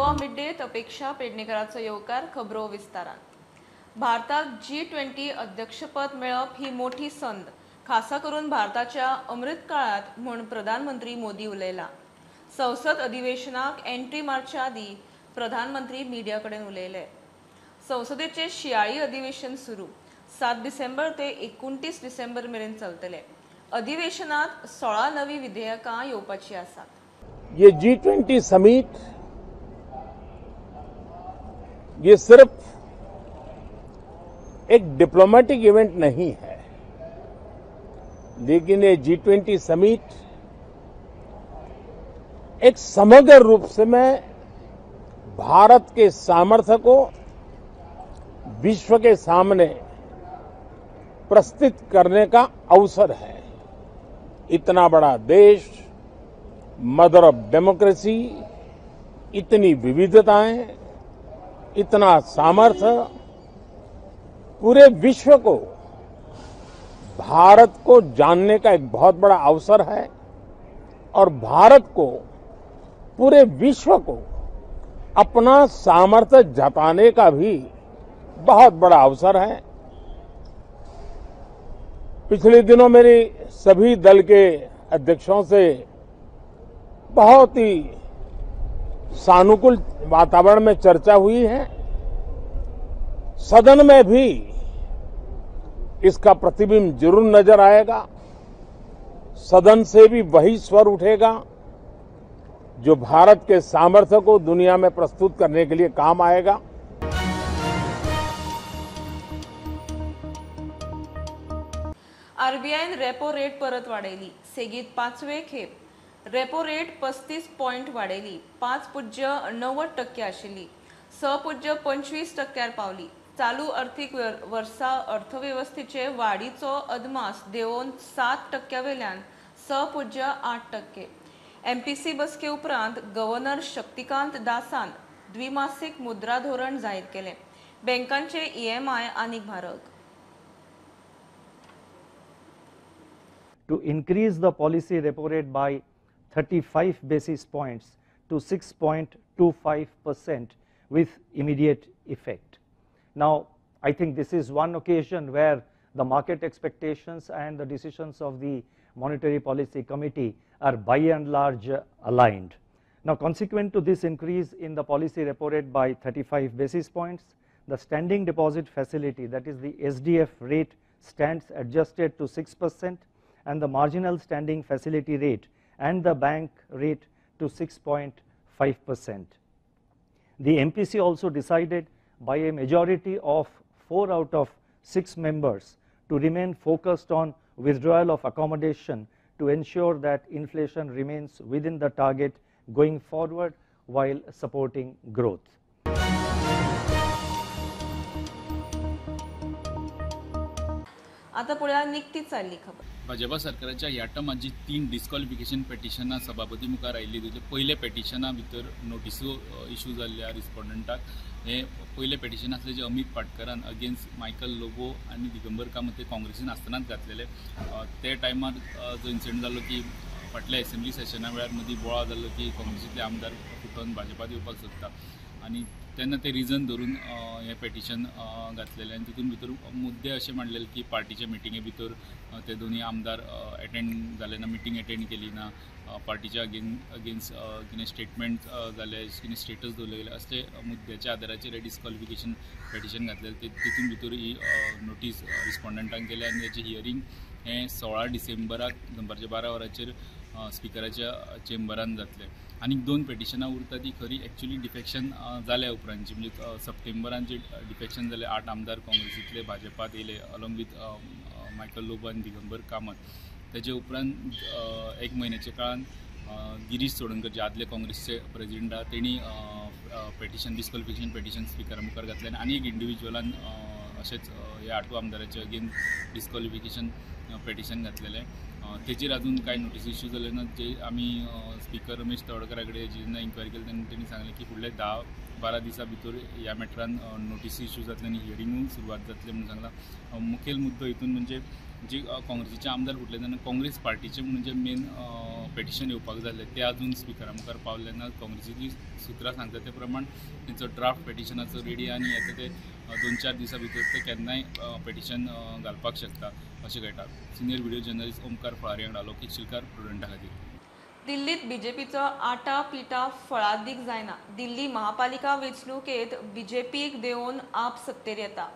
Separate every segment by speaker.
Speaker 1: Goa mid डेत अपेक्षा पेडणेकराचो येवकार. खबरो विस्तारान. भारताक G20 अध्यक्षपद मेळप ही मोठी संद, खासा करून भारताच्या अमृत काळात म्हूण प्रधानमंत्री मोदी उलयला. संसद अधिवेशनाक एंट्री मारच्या आदी प्रधानमंत्री मिडिया कडेन उलयले. संसदेचे शियाळी अधिवेशन सुरू 7 डिसेंबर ते 29 डिसेंबर मेरेन चलतले. अधिवेशनात 16 नवी विधेयकां येवपाची आसात.
Speaker 2: ये G20 summit ये सिर्फ एक डिप्लोमेटिक इवेंट नहीं है, लेकिन ये G20 summit एक समग्र रूप से में भारत के सामर्थ्य को विश्व के सामने प्रस्तुत करने का अवसर है। इतना बड़ा देश, मदर ऑफ डेमोक्रेसी, इतनी विविधताएं, इतना सामर्थ्य, पूरे विश्व को भारत को जानने का एक बहुत बड़ा अवसर है और भारत को पूरे विश्व को अपना सामर्थ्य जताने का भी बहुत बड़ा अवसर है। पिछले दिनों मेरी सभी दल के अध्यक्षों से बहुत ही सानुकूल वातावरण में चर्चा हुई है। सदन में भी इसका प्रतिबिंब जरूर नजर आएगा। सदन से भी वही स्वर उठेगा जो भारत के सामर्थ्य को दुनिया में प्रस्तुत करने के लिए काम आएगा।
Speaker 1: आरबीआयन रेपो रेट परत वाडयली. सेगीत पांचवे खेप रेपो रेट 35 पॉयंट वाडयली. 5.90% आशिल्ली 6.25% पावली. चालू अर्थीक वर्सा अर्थवेवस्थेचे वाडीचो अदमास देंवोवन 7% वेल्यान 6.8%. एमपीसी बसके उपरांत गव्हर्नर शक्तिकांत दासान द्विमासिक मुद्रा धोरण जाहीर केलें. बँकांचे ईएमआय आनीक म्हारग.
Speaker 3: To increase the policy repo rate by 35 basis points to 6.25% with immediate effect. Now, I think this is one occasion where the market expectations and the decisions of the Monetary Policy Committee are by and large aligned. Now, consequent to this increase in the policy repo rate by 35 basis points, the standing deposit facility, that is the SDF rate, stands adjusted to 6% and the marginal standing facility rate and the bank rate to 6.5%. The MPC also decided by a majority of 4 out of 6 members to remain focused on withdrawal of accommodation to ensure that inflation remains within the target going forward while supporting growth.
Speaker 1: आता पळोवया निकतीच आयिल्ली खबर.
Speaker 4: भाजपा सरकाराच्या ह्या टर्मात जी 3 डिस्क्वॉलिफिकेशन पेटिशनां सभापती मुखार आयिल्ली, तितले पयले पेटिशना भितर नोटिसो इशू जाल्ल्या रिस्पोंडंटाक. हे पयलें पेटिशन आसलें जें अमीत पाटकरान अगेन्स्ट मायकल लोबो आनी दिगंबर कामत ते काँग्रेसीन आसतनाच घातलेले. ते टायमार जो इन्सिडंट जालो की फाटल्या एसेंब्ली सेशना वेळार मदीं बोळा जालो की काँग्रेसींतले आमदार फुटोवन भाजपात येवपाक सोदता आनी तेन्ना ते रिजन धरून हें पेटिशन घातलेलें आनी तितून भितर मुद्दे अशे मांडलेले की पार्टीच्या मिटिंगे भितर ते दोनूय आमदार एटेंड जाले ना, मिटींग एटेंड केली ना, पार्टीच्या अगेन्स्ट कितें स्टेटमेंट जाले, कितें स्टेटस दवरले गेले, असले मुद्द्याच्या आदाराचेर हें डिस्क्वॉलिफिकेशन पेटिशन घातलेलें. तितून भितर ही नोटीस रिस्पोंडंटांक केल्या आनी ताचें हियरींग हें 16 डिसेंबराक दनपारच्या 12 वरांचेर स्पिकराच्या चेंबरान जातलें. आनीक 2 पेटिशनां उरता ती खरी एक्चुअली डिफेक्शन जाल्या उपरांतची, म्हणजे सप्टेंबरान जे डिफेक्शन जालें 8 आमदार काँग्रेसींतले भाजपात येयले अलॉंग वीथ मायकल लोबो आनी दिगंबर कामत. तेजे उपरांत एक म्हयन्याच्या काळान गिरीश चोडणकर जे आदले काँग्रेसचे प्रेजिडेंट आहा तेणी पेटिशन डिस्क्वॉलिफिकेशन पेटिशन स्पिकरा मुखार घातलें आनी एक इंडिविज्युअलान अशेंच ह्या 8 आमदाराचे अगेन्स्ट डिस्क्वॉलिफिकेशन पेटिशन घातलेलें. तेचेर अजून कांय नोटीस इश्यू जाले ना. जे आमी स्पिकर रमेश तवडकरा कडेन जेन्ना इन्क्वायरी केली तेन्ना तेणी सांगलें की फुडले 10-12 दिसां भितर ह्या मॅटरान नोटीस इश्यू जातले आनी हियरिंगूय सुरवात जातली म्हणून सांगलां. मुखेल मुद्दो हितून म्हणजे जे काँग्रेसीचे आमदार फुटले तेन्ना काँग्रेस पार्टीचे म्हणून जे मेन पेटिशन येवपाक जाल्लें ते अजून स्पिकरा मुखार पावले ना. काँग्रेसीची सुत्रां सांगता ते प्रमाण तेंचो ड्राफ्ट पेटिशनाचो रेडी आनी येता ते 2-4 दिसां भितर ते केन्नाय पेटिशन घालपाक शकता अशें कळटा. सिनियर व्हिडिओ जर्नलिस्ट ओमकार फळारी वांगडा लोकेश शिलकार, प्रुडंटा खातीर.
Speaker 1: दिल्लीत बीजेपीचो आटा पिटा फळादीक जायना. दिल्ली महापालिका वेंचणुकेत बीजेपीक देंवोवन आप सत्तेर येता.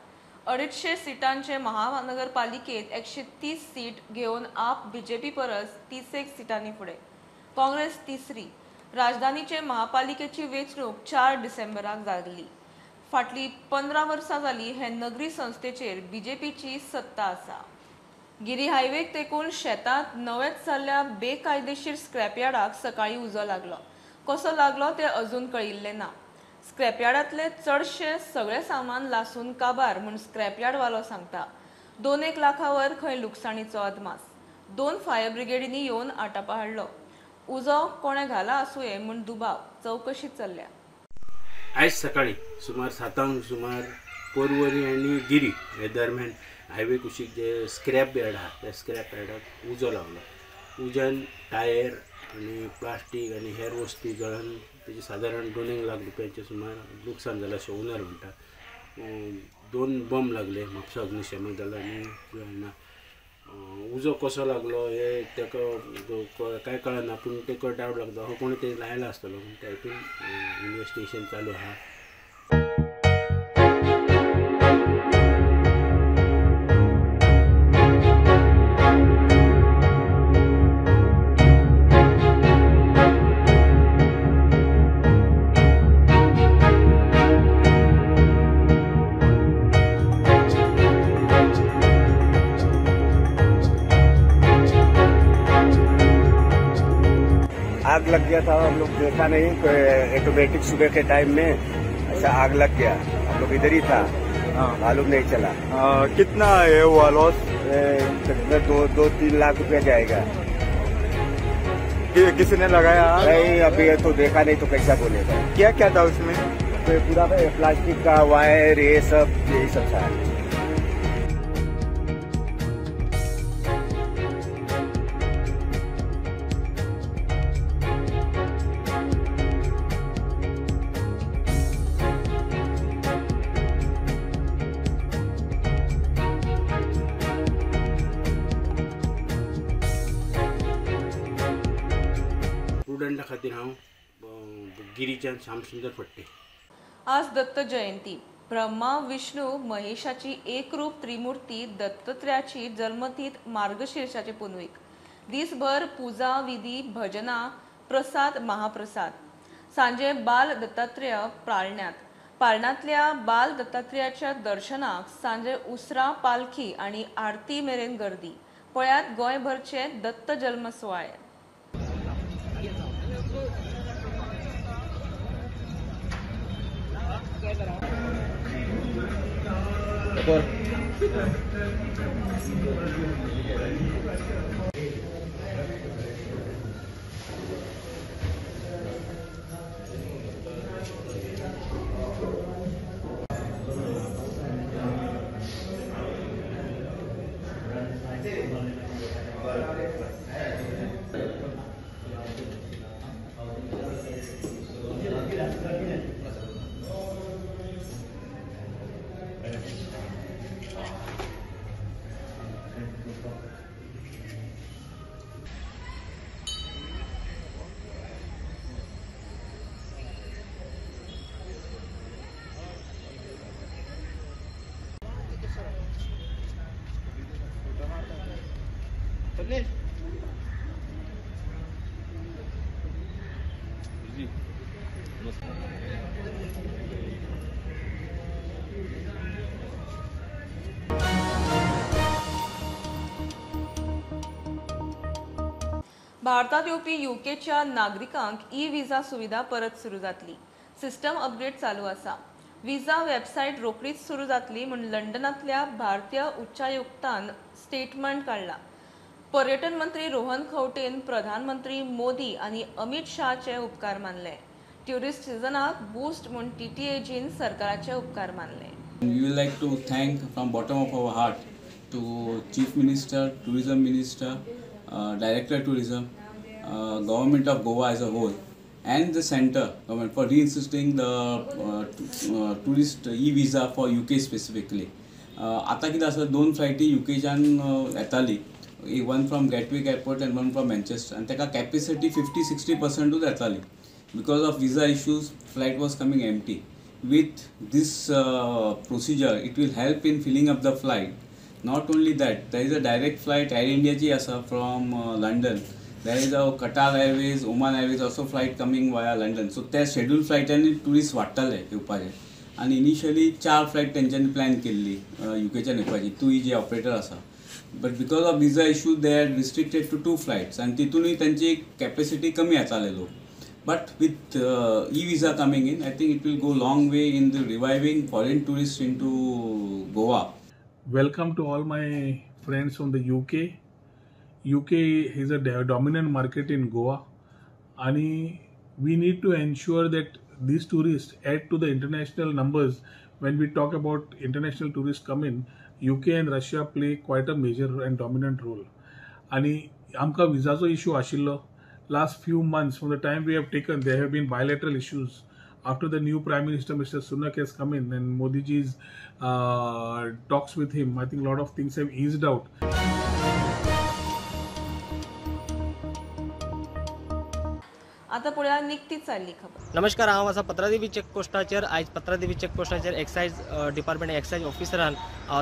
Speaker 1: 250 सिटांचे महानगरपालिकेत 130 सीट घेवन आप बीजेपी परस 30 सिटांनी फुडें. काँग्रेस तिसरी. राजधानीचे महापालिकेची वेंचणूक 4 डिसेंबराक जाल्ली. फाटली 15 वर्सां जाली हे नगरी संस्थेचेर बीजेपीची सत्ता आसा. गिरी हायवेक तेकून शेतांत नवेच जाल्ल्या बेकायदेशीर स्क्रॅपयार्डाक सकाळीं उजो लागलो. कसो लागलो तें अजून कळिल्लें ना. स्क्रॅपयार्डांतले चडशे सगळे सामान लासून काबार म्हूण स्क्रॅपयार्डवालो सांगता. 2-1 लाखावर खंय लुकसाणीचो अदमास. 2 फायर ब्रिगेडींनी येवन आटापा हाडलो. उजो कोणें घाला आसुये म्हूण दुबाव. चवकशी चल्ल्या.
Speaker 5: आयज सकाळी सुमार 7 सुमार पोरवरी आनी गिरी हे दरम्यान हायवे कुशीक जे स्क्रॅप यार्ड आहा त्या स्क्रॅप यार्डाक उजो लागलो. उज्यान टायर आनी प्लास्टीक आनी हेर वस्तू जळून तेजे सादारण 2 लाख रुपयांचे सुमार लुकसाण जालां अशें ओनर म्हणटा. 2 बम लागले म्हापसा अग्निशमन दल आनी उजो कसो लागलो हे ताका कांय कळना, पूण ताका डावट लागता हो कोणी ते लायला आसतलो पूण त्या हितून इन्वेस्टिगेशन चालू आहा.
Speaker 6: आग लग गया था, हम लोग देखा नहीं, ऑटोमेटिक सुबह के टाइम में ऐसा आग लग गया। हम लोग इधर ही था, मालूम नहीं चला।
Speaker 7: कितना है हुआ लॉस?
Speaker 6: तकरीबन 2-3 लाख रुपया जाएगा।
Speaker 7: किसी ने लगाया?
Speaker 6: नहीं, अभी तो देखा नहीं तो कैसा बोलेगा।
Speaker 7: क्या क्या था उसमें?
Speaker 6: तो पूरा प्लास्टिक का वायर ये सब, यही सब था।
Speaker 5: प्रुडंटा खातीर हांव गिरीच्यान श्यामसुंदर फडते.
Speaker 1: आज दत्त जयंती. ब्रह्मा विष्णू महेशाची एकरूप त्रिमूर्ती दत्तात्रयाची जन्मतीथ मार्गशीर्षाचे पुनवेक. दिसभर पुजा विधी भजना प्रसाद महाप्रसाद. सांजे बाल दत्तात्रेय पाळण्यात. पाळण्यांतल्या बाल दत्तात्रेयाच्या दर्शनाक सांजे उसरा पालखी आनी आरती मेरेन गर्दी. पळयात गोंयभरचे दत्त जल्म सुवाळे. भारतात येवपी युकेच्या नागरिकांक ई विजा सुविधा परत सुरू जातली. सिस्टम अपग्रेड चालू आसा. विजा वेबसायट रोखडीच सुरू जातली म्हूण लंडनांतल्या भारतीय उच्चायुक्तान स्टेटमेंट काडला. पर्यटन मंत्री रोहन खंवटेन प्रधानमंत्री मोदी आनी अमित शहाचे उपकार मानले. ट्युरिस्ट सिजनाक बूस्ट म्हूण टीटीएजीन सरकाराचे उपकार मानले.
Speaker 8: We would like to thank from bottom of our heart to Chief Minister, Tourism Minister, Director Tourism, Government of Goa as a whole and the center government for reinsisting the tourist e-visa for UK specifically. आता कितें आसा, 2 फ्लायटी युकेच्यान येताली, one from Gatwick airport and one from Manchester, आनी ताका capacity 50-60% येताली. Because of visa issues flight was coming empty. With this procedure it will help in filling up the flight. Not only that, there is a direct flight Air Indiaची आसा from London. There is a Qatar Airways, Oman Airways also flight coming via London. So त्या schedule फ्लायटांनी tourist वाडटले येवपाचे. आनी initially 4 flight तेंच्यांनी plan केल्ली युकेच्यान येवपाची, तुई जे operator आसा, but because of visa issue they are restricted to 2 flights आनी तितूनय तेंची कॅपेसिटी कमी येताले लोक. But with e-visa coming in, I think it will go long way in the reviving foreign tourists into Goa.
Speaker 9: Welcome to all my friends from the UK. UK is a dominant market in Goa, and we need to ensure that these tourists add to the international numbers. When we talk about international tourists come in, UK and Russia play quite a major and dominant role. And आमकां विजाचो issue आशिल्लो. Last few months, from the time we have taken, there have been bilateral issues. After the new Prime Minister, Mr. Sunak, has come in and Modi ji's talks with him, I think a lot of things have eased out.
Speaker 1: आता पळोवया निकतीच चालली खबर.
Speaker 10: नमस्कार, हांव आसा पत्रादेवी चेकपोस्टाचेर. आयज पत्रादेवी चेकपोस्टाचेर एक्सायज डिपार्टमेंट एक्सायज ऑफिसरान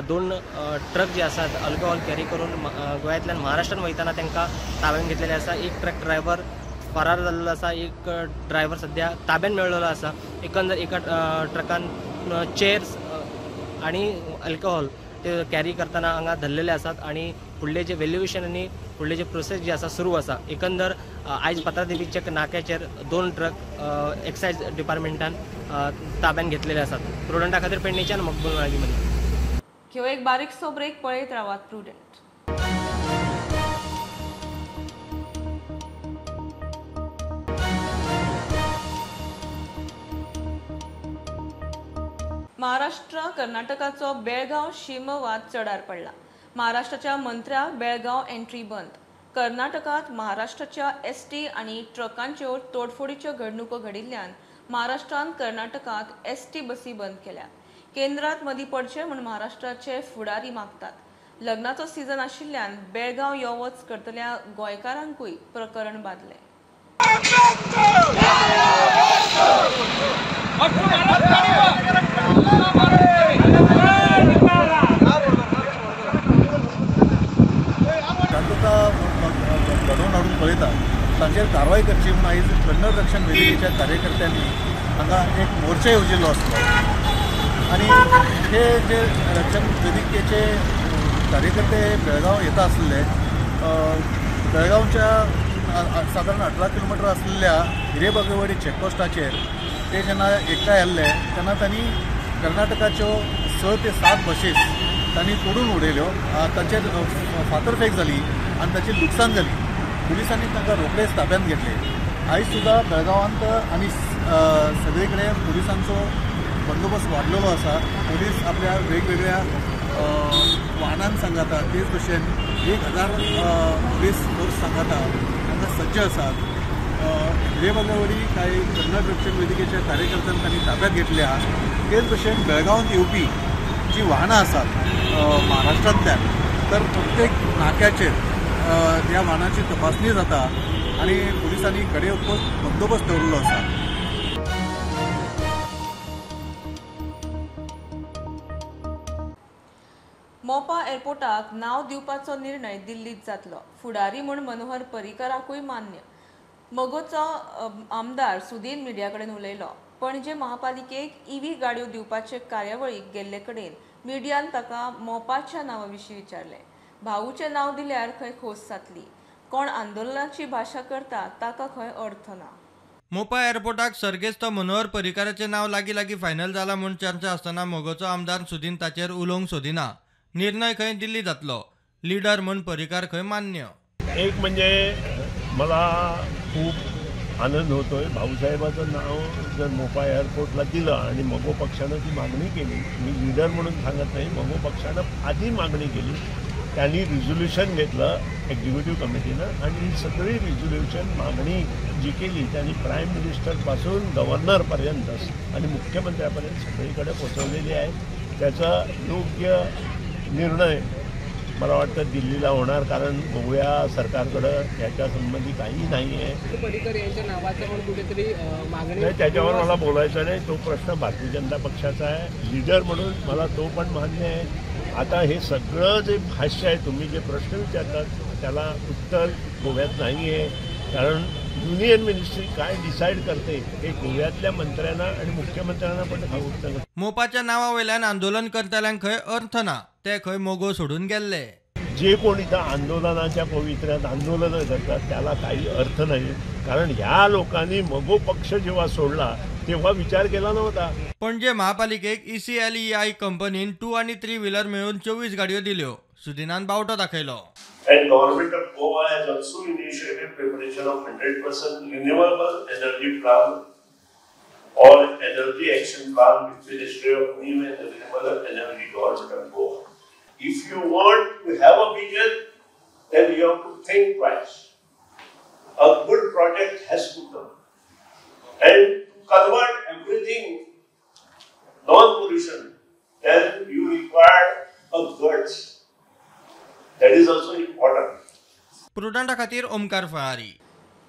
Speaker 10: 2 ट्रक जे आसात अल्कोहोल कॅरी करून गोंयांतल्यान महाराष्ट्रान वयतना तांकां ताब्यान घेतलेले आसा. एक ट्रक ड्रायव्हर फरार जाल्लो आसा, एक ड्रायव्हर सद्या ताब्यान मेळ्ळलो आसा. एकंदर एका ट्रकान चेअर्स आनी अल्कोहोल ते कॅरी करतना हांगा धरलेले आसात आनी फुडले जे व्हॅल्युएशन आनी फुडले जे प्रोसेस जे आसा सुरू आसा. एकंदर आयज पत्रादेवीच्या नाक्याचेर 2 ट्रक एक्सायज डिपार्टमेंटान ताब्यान घेतलेले आसात. प्रुडंटा खातीर पेडणेच्यान मकबूल नागीमनी.
Speaker 1: घेऊ एक बारीकसो ब्रेक, पळयत रावात प्रुडंट. महाराष्ट्र कर्नाटकाचो बेळगांव शीमवाद चडार पडला. महाराष्ट्राच्या मंत्र्याक बेळगांव एंट्री बंद. कर्नाटकांत महाराष्ट्राच्या एसटी आनी ट्रकांच्यो तोडफोडीच्यो घडणुको घडिल्ल्यान महाराष्ट्रान कर्नाटकांत एसटी बसी बंद केल्यात. केंद्रात मदीं पडचें म्हूण महाराष्ट्राचे फुडारी मागतात. लग्नाचो सीझन आशिल्ल्यान बेळगांव यो वच करतल्या गोंयकारांकूय प्रकरण बादलें.
Speaker 11: शांतता घडोवन हाडून पळयता तांचेर कारवाय करची म्हूण आयज कन्नड रक्षण वेदिकेच्या कार्यकर्त्यांनी हांगा एक मोर्चा येवजिल्लो आसलो. आनी हे जे रक्षण वेदिकेचे कार्यकर्ते बेळगांव येता आसले, बेळगांवच्या सादारण 18 किलोमिटर आसलेल्या हिरेबागेवाडी चॅकपोस्टाचेर ते जेन्ना एकठांय आयिल्ले तेन्ना तांणी कर्नाटकाच्यो 6 ते 7 बशीस तांणी तोडून उडयल्यो, तांचेर फातरफेक जाली आनी ताची लुकसाण जाली. पुलिसांनी तांकां रोखडेच ताब्यांत घेतले. आयज सुद्दां बेळगांवांत आनी सगळे कडेन पुलिसांचो बंदोबस्त वाडलेलो आसा. पुलीस आपल्या वेगवेगळ्या वाहनान सांगाता, तेच भशेन 1000 पुलीस फोर्स सांगाता तांकां सज्ज आसात. हिरेबागेवाडी कांय कन्नड रक्षण वेदिकेच्या कार्यकर्त्यांक तांणी ताब्यांत घेतल्या. तेच भशेन बेळगांवांत येवपी जी वाहनां आसात महाराष्ट्रांतल्यान, तर प्रत्येक नाक्याचेर ह्या वाहनाची तपासणी जाता आनी पुलिसांनी कडे बंदोबस्त दवरिल्लो आसा.
Speaker 1: मोपा एअरपोर्टाक नांव दिवपाचो निर्णय दिल्लीत जातलो. फुडारी म्हूण मनोहर पर्रीकराकूय मान्य. मगोचो आमदार सुदीन मिडिया कडेन उलयलो. पणजे महापालिकेक ईव्ही गाडयो दिवपाचे कार्यावळीक गेल्ले कडेन मिडियान ताका मोपाच्या नांवा विशीं विचारलें. भाऊचें नांव दिल्यार खंय खोस जातली. कोण आंदोलनाची भाशा करता ताका खंय अर्थ ना.
Speaker 12: मोपा एअरपोर्टाक सर्गेस्त मनोहर पर्रीकाराचें नांव लागीं लागीं फायनल जाला म्हूण चर्चा आसतना मगोचो आमदार सुदीन ताचेर उलोवंक सोदिना. निर्णय खंय दिल्ली जातलो. लिडर म्हूण पर्रीकार खंय मान्य.
Speaker 13: एक म्हणजे मला खूप आनंद होतोय. भाऊसाहेबाचं नाव जर मोपा एअरपोर्टला दिलं आणि मगो पक्षानं ती मागणी केली, मी लीडर म्हणून सांगत नाही, मगो पक्षानं आधी मागणी केली, त्यांनी रिझोल्युशन घेतलं एक्झिक्युटिव्ह कमिटीनं आणि ही सगळी रिझोल्युशन मागणी जी केली त्यांनी प्राईम मिनिस्टरपासून गव्हर्नरपर्यंत आणि मुख्यमंत्र्यापर्यंत सगळीकडे पोचवलेली आहे. त्याचा योग्य निर्णय मला वाटतं दिल्लीला होणार, कारण गोव्या सरकारकडं याच्यासंबंधी काही नाही आहे.
Speaker 14: पर्रिकर यांच्या नावाचं पण कुठेतरी मागणी
Speaker 13: नाही, त्याच्यावर मला बोलायचं नाही. तो प्रश्न भारतीय जनता पक्षाचा आहे, लीडर म्हणून मला तो पण मान्य आहे. आता हे सगळं जे भाष्य आहे, तुम्ही जे प्रश्न विचारतात त्याला उत्तर गोव्यात नाही आहे, कारण युनियन मिनिस्ट्री काय डिसाईड करते हे गोव्यातल्या मंत्र्यांना आणि मुख्यमंत्र्यांना पण ठाऊक नाही.
Speaker 12: मोपाच्या नावा वयल्यान आंदोलन करतल्यांक खंय अर्थ ना, ते खंय मोगो सोडून गेल्ले.
Speaker 13: जे कोण इथं आंदोलनाच्या पवित्र्यात आंदोलनं करतात त्याला काही अर्थ नाही, कारण ह्या लोकांनी मगो पक्ष जेव्हा सोडला तेव्हा विचार केला नव्हता.
Speaker 12: पणजे महापालिकेक ECLEI कंपनीन 2 आणि 3 व्हीलर मेळून 24 गाडयो दिल्यो. सुदिनान बावटो दाखयलो.
Speaker 13: And government of Goa has also initiated preparation of 100% renewable energy plan or energy action plan with Ministry of New and Renewable Energy, Government of Goa. If you want to have a vision, then you have to think twice. A good project has to come. And to convert everything non-pollution, then you require a guts. That is also important.
Speaker 12: प्रुडंटा खातीर ओमकार फळारी.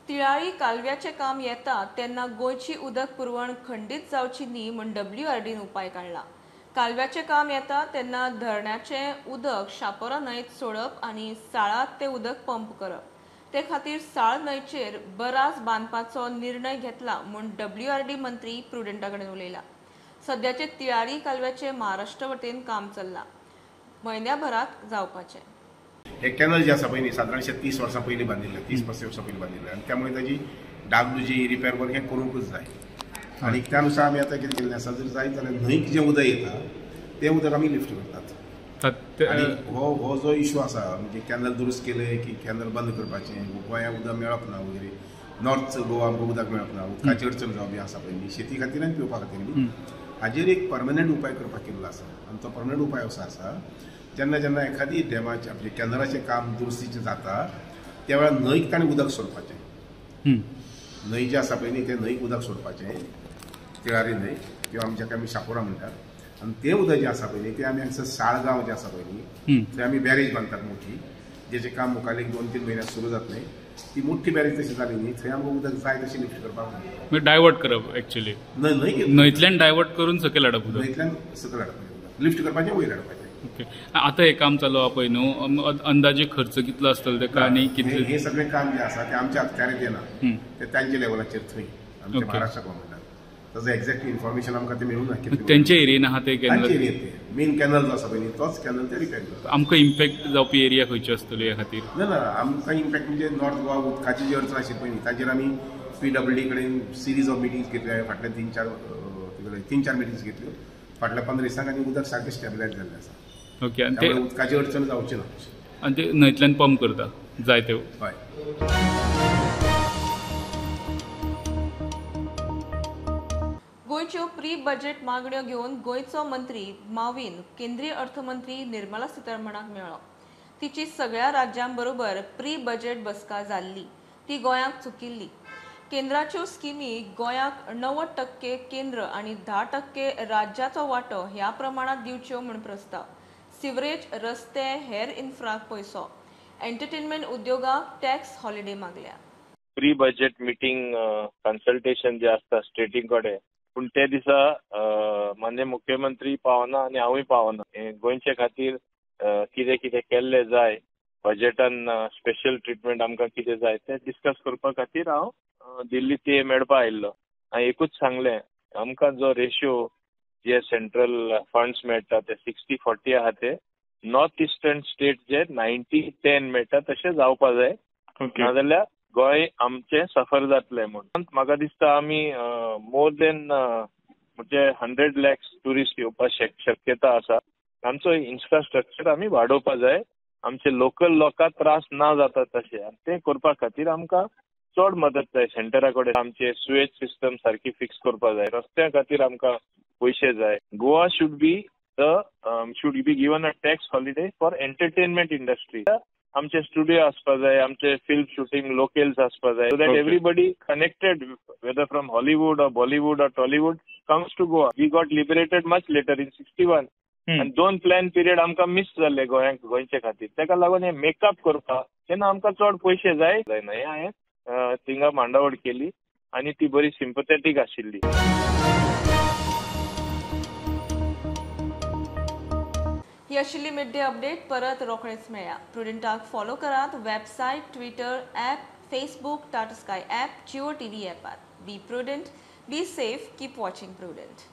Speaker 1: तिळाळी कालव्याचें काम येता तेन्ना गोंयची उदक पुरवण खंडीत जावची न्ही म्हूण WRDन उपाय काडला. कालव्याचें काम येता तेन्ना धरणाचें उदक शापोरा न्हंयेत सोडप आनी साळांत तें उदक पंप करप, ते खातीर साळ न्हंयचेर बराज बांदपाचो निर्णय घेतला म्हूण WRD मंत्री प्रुडंटा कडेन उलयला. सद्याचे तिळारी कालव्याचें महाराष्ट्र वटेन काम चल्लां, म्हयन्याभरात जावपाचें.
Speaker 15: हे कॅनल जे आसा पळय न्ही सादारणशे 30 वर्सां पयलीं बांदिल्लें, 30-35 वर्सां पयलीं बांदिल्लें आनी त्यामुळे ताजी डागडुजी रिपेर वर्क हें करूंकूच जाय. आनी त्या नुसार आमी आतां कितें केल्लें आसा, जर जायत जाल्यार न्हंयक जें उदक येता तें उदक आमी लिफ्ट करतात. आनी हो हो जो इशू आसा म्हणजे कॅनल दुरुस्त केले की कॅनल बंद करपाचें, गोंयांक उदक मेळप ना वगैरे, नॉर्थ गोवा आमकां उदक मेळप ना, उदकाची अडचण जावप बी आसा पळय न्ही, शेती खातीर आनी पिवपा खातीर बी, हाजेर एक परमनंट उपाय करपाक केल्लो आसा. आनी तो परमनंट उपाय असो आसा, जेन्ना जेन्ना एखादी डॅमाचें आपले कॅनलाचें काम दुरुस्तीचें जाता त्या वेळार न्हंयक ताणें उदक सोडपाचें. न्हंय जें आसा पळय न्ही तें न्हंयक उदक सोडपाचें, तिळारी न्हंय किंवा आमच्या आमी शापोरा म्हणटात. आनी तें उदक जें आसा पळय न्ही तें आमी हांगसर साळगांव जें आसा पळय न्ही थंय आमी बॅरेज बांदतात मोठी, जेचें काम मुखार एक 2-3 म्हयन्याक सुरू जातलें. ती मोठी बॅरेज तशी जाली न्ही थंय आमकां उदक जाय तशें लिफ्ट करपाक
Speaker 4: डायवर्ट करप एक्चुअली, न्हंयतल्यान डायवर्ट करून सकयल हाडप,
Speaker 15: न्हंयतल्यान सकयल हाडपाचें, लिफ्ट करपाचें वयर हाडपाचें.
Speaker 4: ओके, आतां हें काम चालू आहा पळय न्हू, अंदाजे खर्च कितलो आसतलो तेका आनी कितले?
Speaker 15: हें सगळें काम जें आसा तें आमच्या अखत्यारींत येना, तें तांच्या लेवलाचेर थंय आमच्या महाराष्ट्र गव्हर्मेंटान ताजो एक्झॅक्ट इन्फॉर्मेशन आमकां तें मेळूंक ना.
Speaker 4: तेंच्या एरियेन आहा तें कॅनल,
Speaker 15: तांच्या एरियेन तें मेन कॅनल जो आसा पळय न्ही तोच कॅनल ते रिपेर करता.
Speaker 4: आमकां इम्पॅक्ट जावपी एरिया खंयची आसतली ह्या खातीर?
Speaker 15: ना ना, आमकां इम्पॅक्ट म्हणजे नॉर्थ गोवा उदकाची जी अडचण आशिल्ली पळय न्ही ताजेर आमी PWD कडेन सिरीज ऑफ मिटिंग्स घेतल्या फाटल्या 3-4 मिटिंग्स घेतल्यो फाटल्या 15 दिसांक आनी उदक सारकें स्टेबलायज जाल्लें आसा.
Speaker 4: ओके, आनी ते
Speaker 15: उदकाची अडचण जावची ना
Speaker 4: आनी ते न्हंयतल्यान पंप करता जाय ते.
Speaker 15: हय.
Speaker 1: गोंयच्यो प्री बजेट मागण्यो घेवन गोंयचो मंत्री माविन केंद्रीय अर्थमंत्री निर्मला सीतारमणाक मेळ्ळो. तिची सगळ्या राज्यांबरोबर प्री बजेट बसका जाल्ली, ती गोंयाक चुकिल्ली. केंद्राच्यो स्किमी गोंयाक 90% केंद्र आनी 10% राज्याचो वांटो ह्या प्रमाणांत दिवच्यो म्हूण प्रस्ताव. सिवरेज, रस्ते, हेर इन्फ्राक पयसो, एंटरटेनमेंट उद्योगाक टॅक्स हॉलिडे मागल्या.
Speaker 16: प्री बजेट मिटींग कन्सल्टेशन जे आसता स्टेटी कडेन, पूण ते दिसा माननीय मुख्यमंत्री पावना आनी हांवूय पावना. गोंयचे खातीर कितें कितें केल्लें जाय, बजेटान स्पेशल ट्रिटमेंट आमकां कितें जाय तें डिस्कस करपा खातीर हांव दिल्ली ते मेळपा आयिल्लो. हांवें एकूच सांगलें, आमकां जो रेशियो जे सेंट्रल फंड्स मेळटा ते 60-40 आहा, ते नॉर्थ इस्टर्न स्टेट जे 90-10 मेळटा तशें जावपा जाय, नाजाल्यार गोंय आमचें सफर जातलें म्हूण. म्हाका दिसता आमी मोर देन म्हणजे 100 लॅक्स ट्युरिस्ट येवपा शक्यता आसा. आमचो इन्फ्रास्ट्रक्चर आमी वाडोवपा जाय, आमचे लोकल लोकांक त्रास ना जाता तशें, आनी तें करपा खातीर आमकां चड मदत जाय सेंटरा कडेन. आमचे सुएज सिस्टम सारकी फिक्स करपा जाय, रस्त्या खातीर आमकां पयशे जाय. Goa should be the should be given a tax holiday for entertainment industry. आमचे स्टुडिओ आसपा जाय, आमचे फिल्म शूटिंग लोकेल्स आसपा जाय, so that everybody connected whether from Hollywood or Bollywood or Tollywood comes to Goa. We got liberated much later in 61 आनी 2 plan period आमकां miss जाल्ले गोंयांक गोंयचे खातीर. ताका लागून हे मेकअप करपाक तेन्ना आमकां चड पयशे जाय जायना. हें हांवें थिंगा मांडावळ केली आनी ती बरी सिंपथेटीक आशिल्ली.
Speaker 1: ही आशिल्ली मिड डे अपडेट. परत रोखडेच मेळया. प्रुडंटाक फॉलो करात website, Twitter app, Facebook, Tata Sky app, Jio TV ॲपार. Be prudent, be safe, keep watching Prudent.